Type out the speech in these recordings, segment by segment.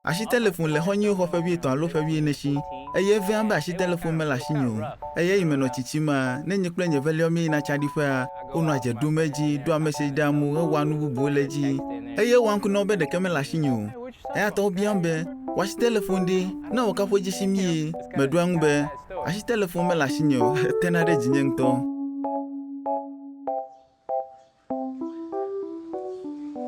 Asitelefon le xɔ̃nyewo xɔ ƒe wuietɔ̃ alo ƒe wuiene si, eye eveam be asitelefon mele asinye o. Eye eyi menɔ tsitsimaa, ne nye kple nye veliawo míeyina tsaɖiƒea, wonɔa dze ɖom edzi, ɖoa message ɖe amewo hewɔa nu bubuwo le edzi. Eye ewɔa ŋku na wo be ɖeke mele asinye o. Eya ta wobiam be, Wò asitelefon ɖe? Ne wò kaƒodzesi mie? Meɖoa eŋu be, Asitelefon mele asinye o. Etena ɖe dzinye ŋutɔ.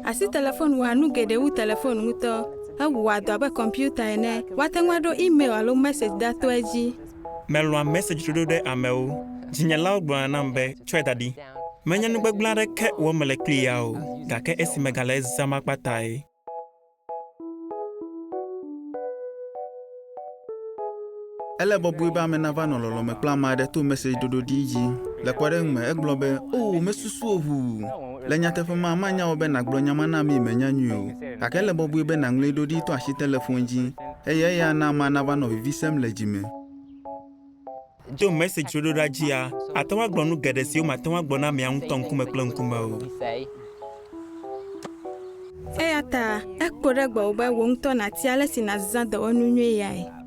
Asitelefon wɔa nu geɖe wu telefon ŋutɔ. Ewɔa dɔ abe kɔmpiuta ene. Woate ŋu aɖo email alo message ɖa to edzi. Melɔ̃a message ɖoɖo ɖe amewo. Dzinyelawo gblɔna nam be, Tsɔe da ɖi. Menye nu gbegblẽ aɖeke wɔm mele kplii ya o, gake esi megale ezãm akpa tae. Ele bɔbɔe be ame nava nɔ lɔlɔ̃ me kple ame aɖe to message ɖoɖo ɖi dzi. Le kpɔɖeŋu me, egblɔ be, Oo, mesusu wò ʋuu. Le nyateƒe mea, manya wɔ be nàgblɔ nya ma na amee mènya nyuie o. Gake ele bɔbɔe be nàŋlɔe ɖo ɖi to asitelefon dzi, eye eya ana amea nava nɔ vivi sem le dzi me. To message ɖoɖoɖa dzia, àte ŋu agblɔ nu geɖe siwo màte ŋu agblɔ na amea ŋutɔ ŋkume kple ŋkume o. Eya ta ekpo ɖe gbɔwò be wò ŋutɔ nàtia ale si nàzã dɔwɔnu nyui yae.